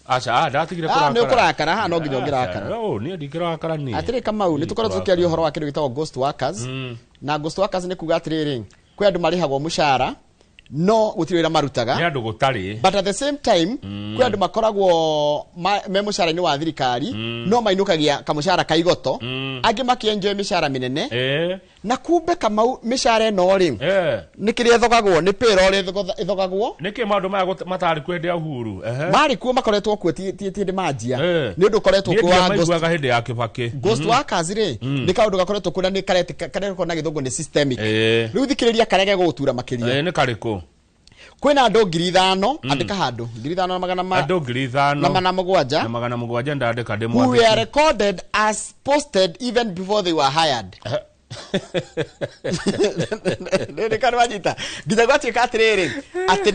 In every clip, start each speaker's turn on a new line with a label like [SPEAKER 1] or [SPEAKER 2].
[SPEAKER 1] Aca, ndatigire.
[SPEAKER 2] Ah, nĩ ũkũrakara haha, no nginya ũngĩrakara.
[SPEAKER 1] Oh, niĩ ndingĩrakara niĩ.
[SPEAKER 2] Atĩrĩ Kamau, nĩ tũkoretwo tũkĩaria ũhoro wa kĩndũ gĩtagwo ghost workers. Na ghost workers nĩ kuga atĩrĩrĩ, kwĩ andũ marĩhagwo mũcara no gũtirĩ wĩra marutaga.
[SPEAKER 1] Nĩ andũ gũtarĩ.
[SPEAKER 2] But at the same time kwĩ andũ makoragwo me mũcara-inĩ wa thirikari no mainũkagia kamũcara ka igoto, angĩ makĩenjoy mĩcara mĩnene. Na kumbe Kamau, mĩcara ĩno rĩ, nĩ kĩrĩa ĩthogagwo, nĩ payroll ĩthogagwo.
[SPEAKER 1] Nĩkĩ maũndũ maya matarĩ kuo hĩndĩ ya Uhuru? Ehe.
[SPEAKER 2] Marĩ kuo, makoretwo kuo, ti hĩndĩ manjia. Nĩ ũndũ ũkoretwo
[SPEAKER 1] Niĩ
[SPEAKER 2] kuo wa ghost
[SPEAKER 1] ndiamaiguaga hĩndĩ ya Kĩbakĩ.
[SPEAKER 2] Ghost workers rĩ, nĩ kaũndũ gakoretwo kuo na nĩ karetwo na gĩthũngũ nĩ systemic. Rĩu thikĩrĩria karĩa gegũgũtura makĩria.
[SPEAKER 1] Nĩ karĩkũ?
[SPEAKER 2] Kwĩna andũ 5,000, andĩka handũ, 5,000 na magana ma
[SPEAKER 1] Andũ 5,000
[SPEAKER 2] na mana mũgwanja
[SPEAKER 1] na 700, ndandĩka ndĩ
[SPEAKER 2] who were
[SPEAKER 1] mwandĩki.
[SPEAKER 2] recorded as posted even before they were hired. Nĩ kana wanyita nginya gwatuĩka atĩrĩrĩ, atĩ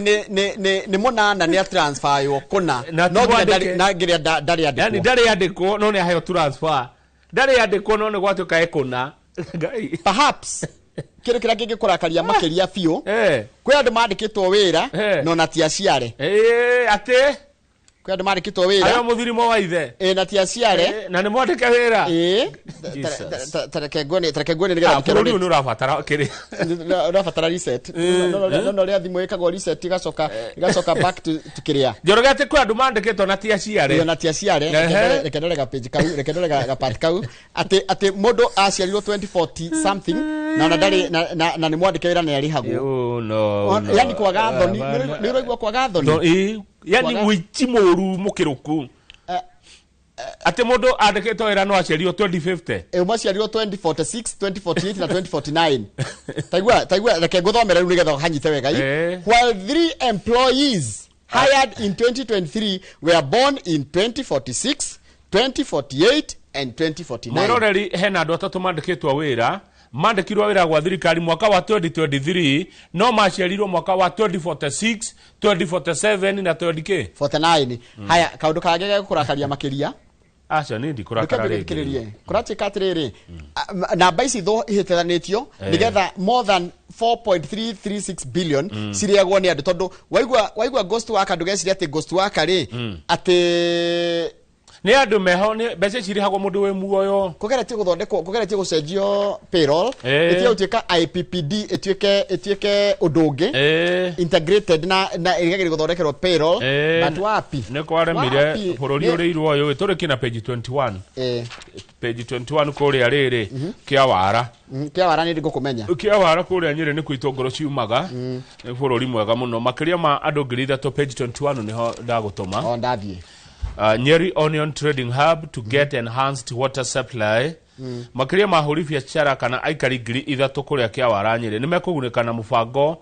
[SPEAKER 2] nĩ mũnana nĩ atransferwo kũna
[SPEAKER 1] Na ti
[SPEAKER 2] no nginya
[SPEAKER 1] mwandĩke.
[SPEAKER 2] na nginya ndarĩ
[SPEAKER 1] Yani
[SPEAKER 2] andĩkwo.
[SPEAKER 1] Ndarĩ andĩkwo no nĩ aheo transfer, ndarĩ andĩkwo no nĩ gwatuĩka ekũna. Ngai.
[SPEAKER 2] Perhaps kĩndũ kĩrĩa kĩngĩkũrakaria makĩria biũ, kwĩ andũ mandĩkĩtwo wĩra no na ti aciare.
[SPEAKER 1] Atĩ?
[SPEAKER 2] Kwĩ andũ mandĩkĩtwo wĩra
[SPEAKER 1] Ayo mũthirimo wa ithe.
[SPEAKER 2] Na ti aciare.
[SPEAKER 1] Na nĩ mwandĩke wĩra.
[SPEAKER 2] Ĩ.
[SPEAKER 1] Jesus.
[SPEAKER 2] Tareke nguone nĩgetha
[SPEAKER 1] Ah, bũrũri ũyũ nĩ ũrabatara kĩrĩ
[SPEAKER 2] ũrabatara reset. No rĩa thimũ ĩkagwo reset, ĩgacoka back to kĩrĩa.
[SPEAKER 1] Njoroge, atĩ kwĩ andũ mandĩkĩtwo na ti aciare?
[SPEAKER 2] Ĩyo na ti aciare. Reke ndore ga page kau, reke ndore ga part kau, atĩ mũndũ aciarirwo 2040 something na ona ndarĩ na nĩ mwandĩke wĩra na arĩhagwo.
[SPEAKER 1] Oh, no, no.
[SPEAKER 2] Yani kwaga thoni, nĩ ũraigua kwaga thoni?
[SPEAKER 1] No, yani ũici mũru mũkĩrũku, atĩ mũndũ andĩkĩtwo wĩra no aciarirwo 2050.
[SPEAKER 2] Ũmwe aciarirwo 2046, 2048 na 2049. Taigua, reke ngũthomere rĩu nĩgetha hanyite wega. While three employees hired in 2023 were born in 2046, 2048 and 2049.
[SPEAKER 1] Mwĩroreri, hena andũ atatũ mandĩkĩtwo wĩra, mandĩkirwo wĩra gwa thirikari mwaka wa 2023 no maciarirwo mwaka wa 2046, 2047 na 20 k
[SPEAKER 2] 49. Haya, kaũndũ kangĩ gegũkũrakaria makĩria.
[SPEAKER 1] Aca, niĩ ndikũrakara rĩngĩ.
[SPEAKER 2] Ndũkĩrĩrie kũratuĩka atĩrĩrĩ, namba ici ihĩtithanĩtio nĩgetha more than 4.336 billion cirĩagwo nĩ andũ, tondũ waigua ghost worker ndũgeciria atĩ ghost worker rĩ, atĩ
[SPEAKER 1] Nĩ andũ meho, nĩ mbeca ici irĩhagwo mũndũ wĩ muoyo.
[SPEAKER 2] Kũgeretie gũthondekwo, kũgeretie gũcenjio payroll, ĩtige gũtuĩka IPPD, ĩtuĩke ũndũ ũngĩ integrated na ĩgagĩrĩ gũthondekerwo payroll. But wapi.
[SPEAKER 1] Nĩ kwaremire.
[SPEAKER 2] Wapi.
[SPEAKER 1] Bũrũri ũrĩirwo ũyũ tũrĩ kĩna page 21. Page 21 kũrĩa rĩrĩ kĩa wara.
[SPEAKER 2] Kĩa wara nĩ ngũkũmenya.
[SPEAKER 1] Kĩa wara kũrĩa Nyĩrĩ nĩ itũngũrũ ciumaga. Nĩ bũrũri mwega mũno, makĩria ma andũ 3,000. Page 21 nĩho ndagũtũma.
[SPEAKER 2] O ndathiĩ.
[SPEAKER 1] Nyeri Onion Trading Hub to get enhanced water supply. Makĩria ma ahũri biacara kana aikari 3,000 kũrĩa Kĩawara Nyĩrĩ nĩ mekũgunĩka na mũbango.